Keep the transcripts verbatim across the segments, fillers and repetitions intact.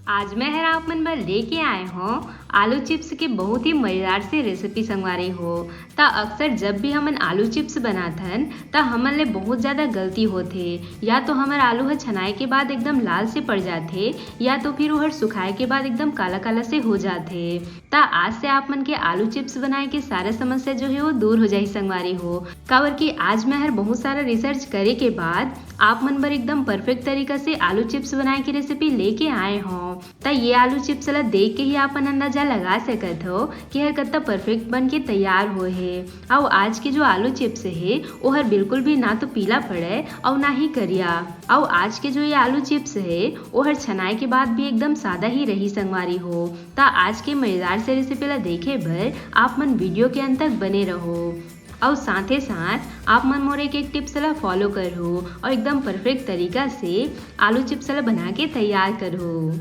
आज मैं हर आप मन बर लेके आए हों आलू चिप्स के बहुत ही मजेदार से रेसिपी संगवारी हो। त अक्सर जब भी हमन आलू चिप्स बनाथन त हमन ले बहुत ज्यादा गलती होथे, या तो हमर आलू ह छनाए के बाद एकदम लाल से पड़ जाथे, या तो फिर ओहर सुखाए के बाद एकदम काला काला से हो जाथे। त आज से आप मन के आलू चिप्स बनाए के सारा समस्या जो है वो दूर हो जाही संगवारी हो। काबर कि आज मैं हर बहुत सारा रिसर्च करे के बाद आप मन बर एकदम परफेक्ट तरीका से आलू चिप्स बनाए के रेसिपी लेके आए हों। त ये आलू चिप्स ला देख के ही आप मन अंदाजा लगा सकत हो कि हर कत्ता परफेक्ट बन के तैयार होए हे। अउ आज के जो आलू चिप्स हे ओहर बिल्कुल भी ना तो पीला पड़े अउ ना ही करिया। अउ आज के जो ये आलू चिप्स हे ओहर छनाए के बाद भी एकदम सादा ही रही संगवारी हो। त आज के मजेदार से रेसिपी ला देखे बर आप मन वीडियो के अंत तक बने रहो। अउ साथे साथ आप मन मोर एक एक टिप्स ला फॉलो करहु अउ एकदम परफेक्ट तरीका से आलू चिप्स ला बना के तैयार करहु।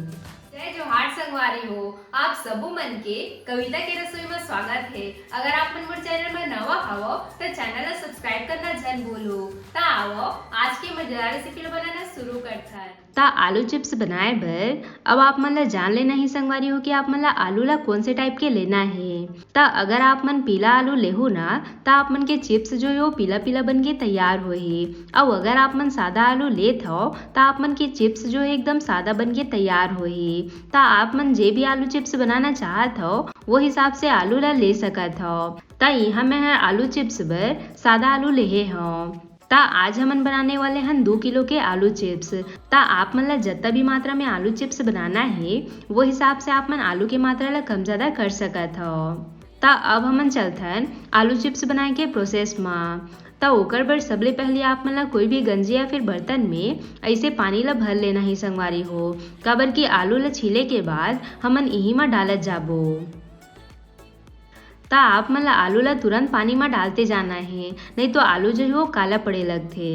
जय जोहार संगवारी हो, आप सबो मन के कविता के रसोई में स्वागत है। अगर आप मन मोर चैनल में नवा हवो त चैनल ला सब्सक्राइब करना झन भूलो। त आवो आज के मजेदार रेसिपी ला बनाना शुरू करथन। त आलू चिप्स बनाए बर अब आप मन ला जान लेना ही संगवारी हो कि आप मन ला आलू ला कौन से टाइप के लेना है। त अगर आप मन पीला आलू लेहू ना त आप मन के चिप्स जो है वो पीला पीला बन के तैयार होही। अउ अगर आप मन सादा आलू लेत हव त आप मन के चिप्स जो है एकदम सादा बन के तैयार होही। त आप मन जे भी आलू चिप्स बनाना चाहत हव वो हिसाब से आलू ला ले सकत हव। त इहाँ मैं ह आलू चिप्स बर सादा आलू लेहे हव। त आज हमन बनाने वाले हन दू किलो के आलू चिप्स। त आप मन ला जत्ता भी मात्रा में आलू चिप्स बनाना हे वो हिसाब से आप मन आलू के मात्रा ला कम ज्यादा कर सकत हव। त अब हमन चलथन आलू चिप्स बनाए के प्रोसेस म। त ओकर बर सबले पहले आप मन ला कोई भी गंजी या फिर बर्तन में ऐसे पानी ला भर लेना ही संगवारी हो, काबर कि आलू ला छीले के बाद हमन इही म डालत जाबो। त आप मन ला आलू ला तुरंत पानी म डालते जाना हे, नहीं तो आलू जो है वो काला पड़े लगथे।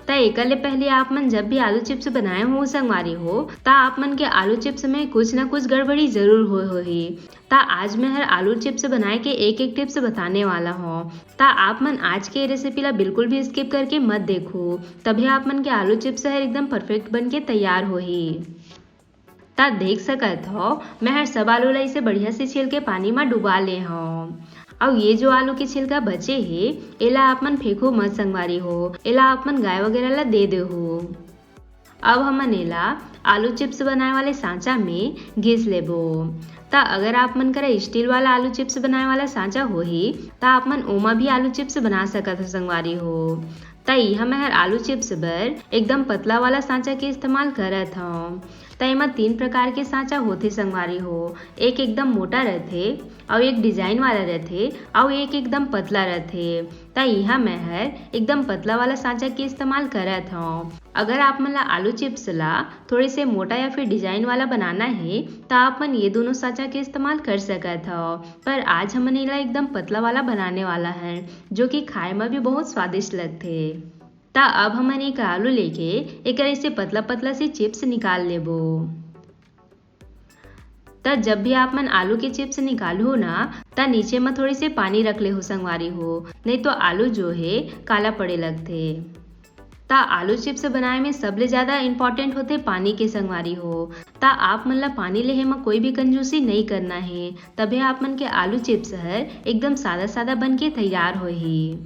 त एकर ले पहले आप मन जब भी आलू चिप्स बनाए हो संगवारी हो, त आप मन के आलू चिप्स में कुछ ना कुछ गड़बड़ी जरूर होए होही। त आज मैं हर आलू चिप्स बनाए के एक एक टिप्स बताने वाला हूँ। त आप मन आज के रेसिपी ला बिल्कुल भी स्किप करके मत देखो, तभी आप मन के आलू चिप्स हर एकदम परफेक्ट बन के तैयार होही। त देख सकत हो, मैं हर सब आलू ला इसे बढ़िया से छील के पानी मा डुबा ले हव। अउ ये जो आलू के छिलका बचे हे, एला आप मन फेंको मत संगवारी हो, एला आप मन गाय वगैरह ला दे देहू। अब हमन एला आलू चिप्स बनाए वाले सांचा में घिस लेबो। त अगर आप मन करा स्टील वाला आलू चिप्स बनाए वाला सांचा होही, त आप मन ओमा भी आलू चिप्स बना सकत हो संगवारी हो। त इहाँ मैं हर आलू चिप्स बर एकदम पतला वाला सांचा के इस्तेमाल करत हव। त एमा तीन प्रकार के सांचा होथे संगवारी हो, एक एकदम मोटा रथे, अउ एक डिजाइन वाला रथे, अउ एक एकदम पतला रथे। त इहाँ मैं हर एकदम पतला वाला सांचा के इस्तेमाल करत हव। अगर आप मन ला आलू चिप्स ला थोड़े से मोटा या फिर डिजाइन वाला बनाना हे, त आप मन ये दोनों सांचा के इस्तेमाल कर सकत हव, पर आज हमन एला एकदम पतला वाला बनाने वाला हन, जो कि खाए में भी बहुत स्वादिष्ट लगथे। त अब हमन एक आलू लेके एकर ऐसे पतला पतला से चिप्स निकाल लेबो। त जब भी आप मन आलू के चिप्स निकालहू ना, त नीचे म थोड़े से पानी रख लेहू संगवारी हो, नहीं तो आलू जो हे काला पड़े लगथे। त आलू चिप्स बनाए में सबले ज्यादा इम्पोर्टेंट होथे पानी के संगवारी हो। त आप मन ला पानी लेहे म कोई भी कंजूसी नइ करना हे, तभे आप मन के आलू चिप्स हर एकदम सादा सादा बन के तैयार होही।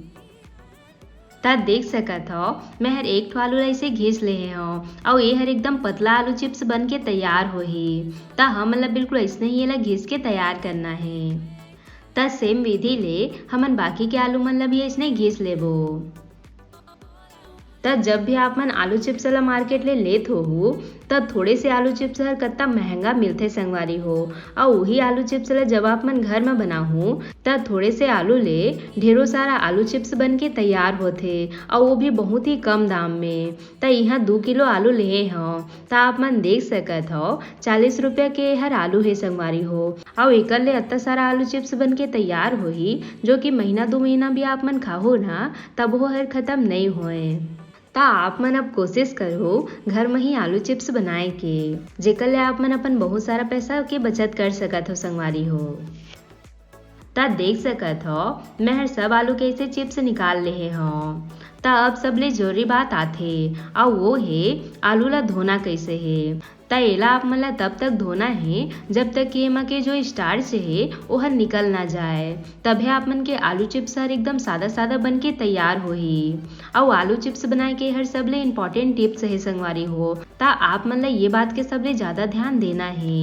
त देख सकत हव, मैं हर एक ठो आलू ला ऐसे घिस लेहे हव, अउ ये हर एकदम पतला आलू चिप्स बन के तैयार होही। त हमन ला बिल्कुल ऐसने ही एला घिस के तैयार करना हे। त सेम विधि ले हमन बाकी के आलू मन ला भी ऐसने घिस लेबो। त जब भी आप मन आलू चिप्स ला मार्केट ले लेत होहू, त थोड़े से आलू चिप्स हर कत्ता महंगा मिलथे संगवारी हो। अउ उही आलू चिप्स ला जब आप मन घर म बनाहू, त थोड़े से आलू ले ढेरों सारा आलू चिप्स बन के तैयार होथे, अउ वो भी बहुत ही कम दाम में। त इहाँ दू किलो आलू लेहे हव, त आप मन देख सकत हव, चालीस रुपया के हर आलू हे संगवारी हो। अउ एकर ले अत्ता सारा आलू चिप्स बन के तैयार होही, जो कि महीना दू महीना भी आप मन खाहू ना, तब वो हर खत्म नइ होए। त आप मन अब कोशिश करहू घर म ही आलू चिप्स बनाए के, जेकर ले आप मन अपन बहुत सारा पैसा के बचत कर सकत हो संगवारी हो। त देख सकत हो, मैं हर सब आलू के ऐसे चिप्स निकाल लेहे हव। त अब सबले जरूरी बात आथे, अउ वो हे आलू ला धोना कैसे हे। त एला आप मन ला तब तक धोना हे, जब तक कि एमा के जो स्टार्च हे, ओहर निकल ना जाए। तभे आप मन के आलू चिप्स हर एकदम सादा-सादा बन के तैयार होही। अउ आलू चिप्स बनाए के हर सबले इंपॉर्टेंट टिप्स हे संगवारी हो, त आप मन ला ये बात के सबले ज्यादा ध्यान देना हे।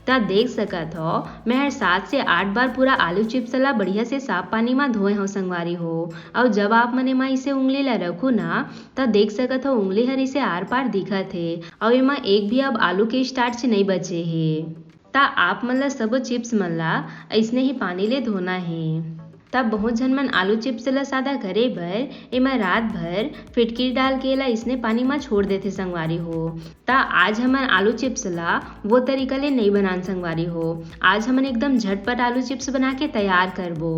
त देख सकत हव, मैं हर सात से आठ बार पूरा आलू चिप्स ला बढ़िया से साफ पानी मा धोए हव संगवारी हो। अउ जब आप मन एमा इसे उंगली ला रखू ना, त देख सकत हव, उंगली हर इसे आर पार दिखत हे। अउ एमा एक भी अब आलू के स्टार्च नइ बचे हे। त आप मन ला सबो चिप्स मन ला अइसने ही पानी ले धोना हे। तब बहुत झन मन आलू चिप्स ला सादा करे बर एमा रात भर फिटकिरी डाल के एला इसने पानी मा छोड़ देथे संगवारी हो। त आज हमन आलू चिप्स ला वो तरीका ले नइ बनान संगवारी हो। आज हमन एकदम झटपट आलू चिप्स बना के तैयार करबो।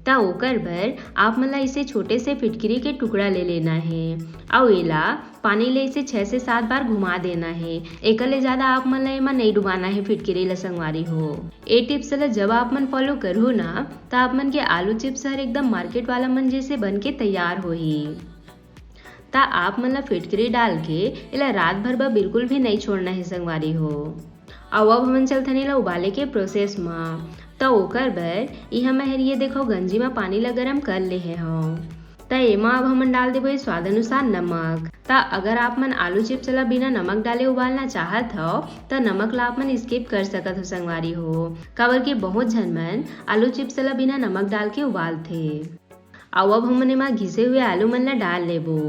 त ओकर बर आप मन ला इसे छोटे से फिटकिरी के टुकड़ा ले लेना हे, अउ एला पानी ले इसे छह से सात बार घुमा देना हे। एकर ले ज्यादा आप मन ला एमा नइ डुबाना हे फिटकिरी ला संगवारी हो। ए टिप्स ला जब आप मन फॉलो करहू ना, त आप मन के आलू चिप्स हर एकदम मार्केट वाला मन जैसे बन के तैयार होही। त आप मन ला फिटकिरी डाल के एला रात भर बर बिल्कुल भी नइ छोड़ना हे संगवारी हो। अउ अब हमन चलथन एला उबाले के प्रोसेस म। त ओकर बर इहाँ मैं हर ये देखो गंजी म पानी ला गरम कर लेहे हव। त एमा अब हमन डाल देबो ये स्वाद अनुसार नमक। त अगर आप मन आलू चिप्स ला बिना नमक डाले उबालना चाहत हव, त नमक ला आप मन स्किप कर सकत हो संगवारी हो, काबर कि बहुत झन मन आलू चिप्स ला बिना नमक डाल के उबालथे। अउ अब हमन एमा घिसे हुए आलू मन ला डाल लेबो।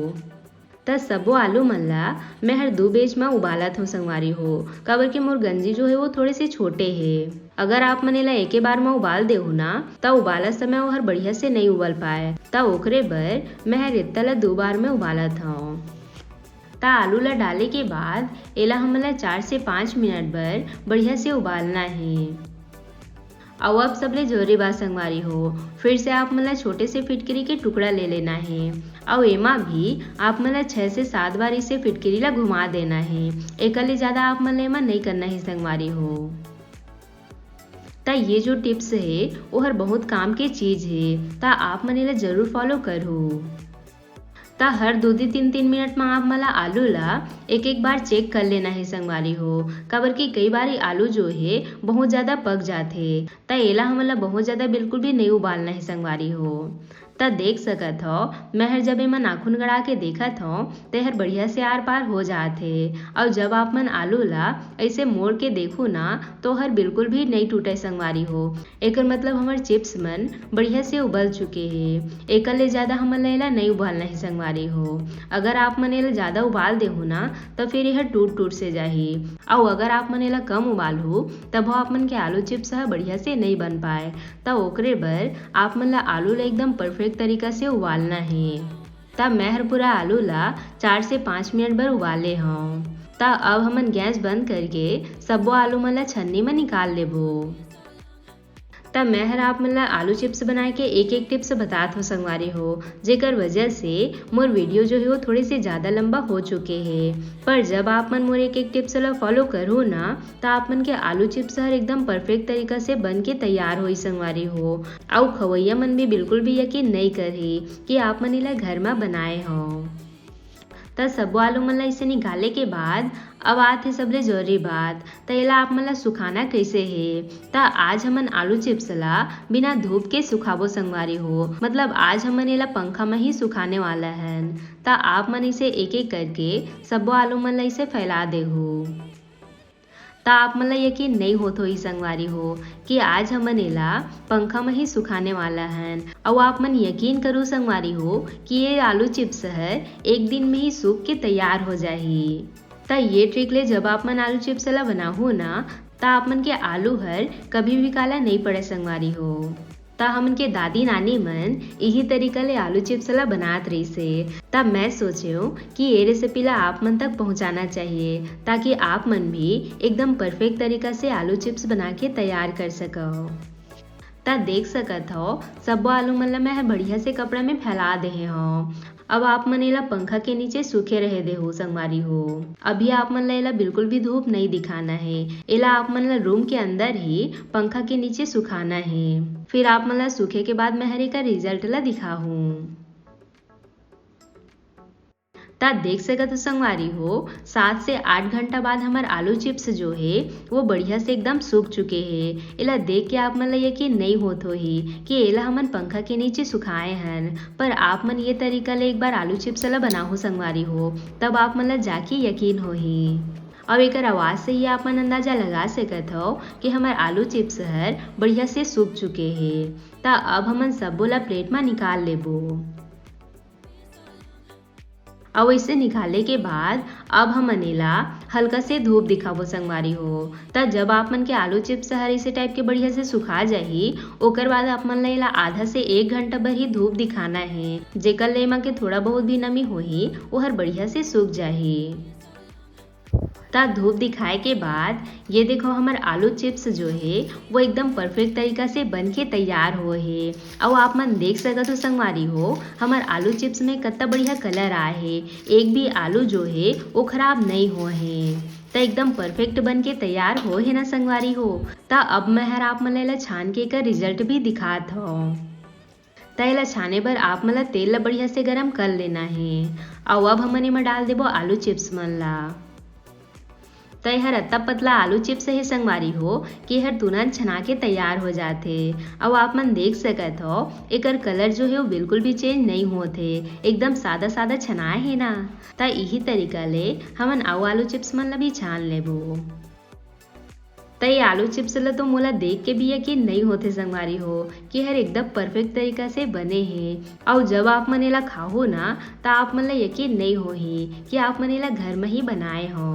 त सबो आलू मन ला मैं हर दू बेच म उबालत हव संगवारी हो, काबर कि मोर गंजी जो हे वो थोड़े से छोटे हे। अगर आप मन एला एके बार म उबाल देहू ना, त उबालत समय ओहर बढ़िया से नइ उबल पाए, त ओकरे बर मैं हर एत्ता ला दू बार में उबालत हव। त आलू ला डाले के बाद एला हमन ला चार से पाँच मिनट बर बढ़िया से उबालना हे। अउ अब सबले जरूरी बात संगवारी हो, फिर से आप मन ला छोटे से फिटकिरी के टुकड़ा ले लेना हे, अउ एमा भी आप मन ला छह से सात बार इसे फिटकिरी ला घुमा देना हे। एकर ले ज्यादा आप मन ला एमा नइ करना हे संगवारी हो। त ये जो टिप्स हे, ओहर बहुत काम के चीज हे, त आप मन एला जरूर फॉलो करहू। त हर दो दो तीन तीन मिनट म आप मन ला आलू ला एक एक बार चेक कर लेना हे संगवारी हो, काबर कि कई बार ये आलू जो हे बहुत ज्यादा पक जाथे, त एला हमन ला बहुत ज्यादा बिल्कुल भी नइ उबालना हे संगवारी हो। त देख सकत हव, मैं हर जब एमा नाखून गड़ा के देखत हव, त एहर बढ़िया से आर पार हो जात हे। अउ जब आप मन आलू ला अइसे मोड़ के देखू ना, त ओहर बिल्कुल भी नइ टूटे संगवारी हो। एकर मतलब हमर चिप्स मन बढ़िया से उबल चुके हे। एकर ले ज्यादा हमन ला एला नइ उबालना हे संगवारी हो। अगर आप मन एला ज्यादा उबाल देहू ना, त फिर एहर टूट टूट से जाही। अउ अगर आप मन एला कम उबालहू, तभो आप मन के आलू चिप्स ह बढ़िया से नइ बन पाए। त ओकरे बर आप मन ला आलू ला एकदम परफेक्ट तरीका से उबालना हे। त मैं हर पूरा आलू ला चार से पाँच मिनट बर उबाले हव। त अब हमन गैस बंद करके सब्बो आलू मन ला छन्नी म निकाल लेबो। त मैं हर आप मन ला आलू चिप्स बनाए के एक एक टिप्स बतात हव संगवारी हो, जेकर वजह से मोर वीडियो जो हे वो थोड़े से ज्यादा लंबा हो चुके हे। पर जब आप मन मोर एक एक टिप्स ला फॉलो करहू ना, त आप मन के आलू चिप्स हर एकदम परफेक्ट तरीका से बन के तैयार होई संगवारी हो। अउ खवैया मन भी बिल्कुल भी यकीन नइ करही कि आप मन एला घर म बनाए हव। त सब्बो आलू मन ला इसे निकाले के बाद अब आत हे सबले जरूरी बात, त एला आप मन ला सुखाना कइसे हे? त आज हमन आलू चिप्स ला बिना धूप के सुखाबो संगवारी हो, मतलब आज हमन एला पंखा म ही सुखाने वाला हन। त आप मन इसे एक एक करके सब्बो आलू मन ला इसे फैला देहू। त आप मन ला यकीन नइ होत होही संगवारी हो कि आज हमन एला पंखा म ही सुखाने वाला हन। अउ आप मन यकीन करू संगवारी हो कि ये आलू चिप्स हर एक दिन में ही सूख के तैयार हो जाही। त ये ट्रिक ले जब आप मन आलू चिप्स ला बनाहू ना, त आप मन के आलू हर कभी भी काला नइ पड़े संगवारी हो। त हमन के दादी नानी मन इही तरीका ले आलू चिप्स ला बनात रहिस हे। त मैं सोचेंव कि ये रेसिपी ला आप मन तक पहुंचाना चाहिए, ताकि आप मन भी एकदम परफेक्ट तरीका से आलू चिप्स बना के तैयार कर सकव। त देख सकत हव, सब्बो आलू मन ला मैं ह बढ़िया से कपड़ा में फैला देहे हव। अब आप मन एला पंखा के नीचे सूखे रहे देहू संगवारी हो। अभी आप मन ला एला बिल्कुल भी धूप नइ दिखाना हे। एला आप मन ला रूम के अंदर ही पंखा के नीचे सुखाना हे। फिर आप मन ला सूखे के बाद मैं हर एकर रिजल्ट ला दिखाहूँ। त देख सकत हो संगवारी हो, सात से आठ घंटा बाद हमर आलू चिप्स जो हे, वो बढ़िया से एकदम सूख चुके हे। एला देख के आप मन ला यकीन नइ होत होही कि एला हमन पंखा के नीचे सुखाए हन, पर आप मन ये तरीका ले एक बार आलू चिप्स ला बनाहू संगवारी हो, तब आप मन ला जाके यकीन होही। अउ एकर आवाज से ही आप मन अंदाजा लगा सकत हव कि हमर आलू चिप्स हर बढ़िया से सूख चुके हे। त अब हमन सब्बो ला प्लेट मा निकाल लेबो। अउ इसे निकाले के बाद अब हमन एला हल्का से धूप दिखाबो संगवारी हो। त जब आप मन के आलू चिप्स हर इसे टाइप के बढ़िया से सुखा जाही, ओकर बाद आप मन ला एला आधा से एक घंटा भर ही धूप दिखाना हे, जेकर ले एमा के थोड़ा बहुत भी नमी होही, ओहर बढ़िया से सूख जाही। त धूप दिखाए के बाद ये देखो, हमर आलू चिप्स जो हे, वो एकदम परफेक्ट तरीका से बन के तैयार होए हे। अउ आप मन देख सकत हो संगवारी हो, हमर आलू चिप्स में कत्ता बढ़िया कलर आए हे, एक भी आलू जो हे, वो खराब नइ होए हे। त एकदम परफेक्ट बन के तैयार होए हे ना संगवारी हो। त अब मैं हर आप मन ला एला छान के एकर रिजल्ट भी दिखात हव। त एला छाने बर आप मन ला तेल ला बढ़िया से गरम कर लेना हे। अउ अब हमन एमा डाल देबो आलू चिप्स मन ला। त एहर अत्ता पतला आलू चिप्स हे संगवारी हो कि एहर तुरंत छना के तैयार हो जाथे। अउ आप मन देख सकत हव, एकर कलर जो हे, वो बिल्कुल भी चेंज नइ होत हे, एकदम सादा सादा छनाए हे ना। त इही तरीका ले हमन अउ आलू चिप्स मन ला भी छान लेबो। त ये आलू चिप्स ला तो मोला देख के भी यकीन नइ होथे संगवारी हो कि एहर एकदम परफेक्ट तरीका से बने हे। अउ जब आप मन एला खाहू ना, त आप मन ला यकीन नइ होही कि आप मन एला घर म ही बनाए हो।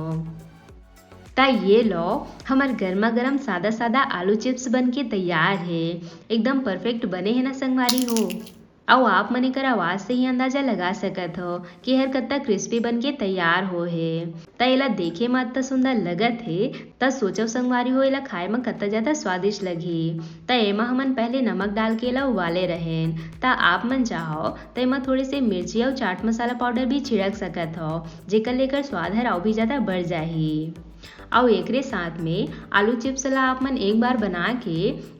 त ये लो, हमर गर्मा गर्म सादा सादा आलू चिप्स बन के तैयार हे। एकदम परफेक्ट बने हे ना संगवारी हो। अउ आप मन एकर आवाज से ही अंदाजा लगा सकत हव कि एहर कत्ता क्रिस्पी बन के तैयार होए हे। त एला देखे म अत्ता सुंदर लगत हे, त सोचव संगवारी हो, एला खाए म कत्ता ज्यादा स्वादिष्ट लगही। त एमा हमन पहले नमक डाल के एला उबाले रहेन। त आप मन चाहव त एमा थोड़े से मिर्ची अउ चाट मसाला पाउडर भी छिड़क सकत हव, जेकर ले एकर स्वाद हर अउ भी ज्यादा बढ़ जाही। अउ एकरे साथ में आलू चिप्स ला आप मन एक बार बना के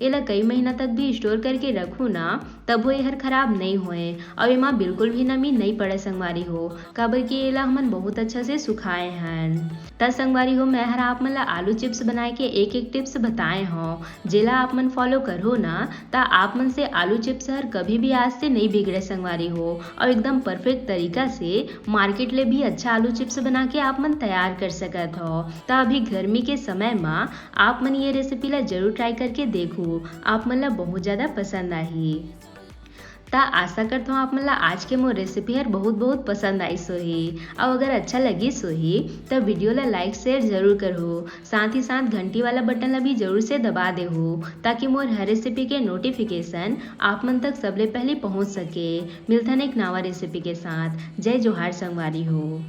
एला कई महीना तक भी स्टोर करके रखू ना, तभो एहर खराब नइ होए अउ एमा बिल्कुल भी नमी नइ पड़े संगवारी हो, काबर कि एला हमन बहुत अच्छा से सुखाए हन। त संगवारी हो, मैं हर आप मन ला आलू चिप्स बनाए के एक एक टिप्स बताए हव, जेला आप मन फॉलो करहू ना, त आप मन से आलू चिप्स हर कभी भी आज से नइ बिगड़े संगवारी हो, अउ एकदम परफेक्ट तरीका से मार्केट ले भी अच्छा आलू चिप्स बना के आप मन तैयार कर सकत हव। त अभी गर्मी के समय म आप मन ये रेसिपी ला जरूर ट्राई करके देखहू, आप मन ला बहुत ज्यादा पसंद आही। त आशा करत हव आप मन ला आज के मोर रेसिपी हर बहुत बहुत पसंद आइस होही, अउ अगर अच्छा लगिस होही त वीडियो ला लाइक शेयर जरूर करहू, साथ ही साथ घंटी वाला बटन ला भी जरूर से दबा देहू, ताकि मोर हर रेसिपी के नोटिफिकेशन आप मन तक सबले पहले पहुंच सके। मिलथन एक नवा रेसिपी के साथ। जय जोहार संगवारी हो।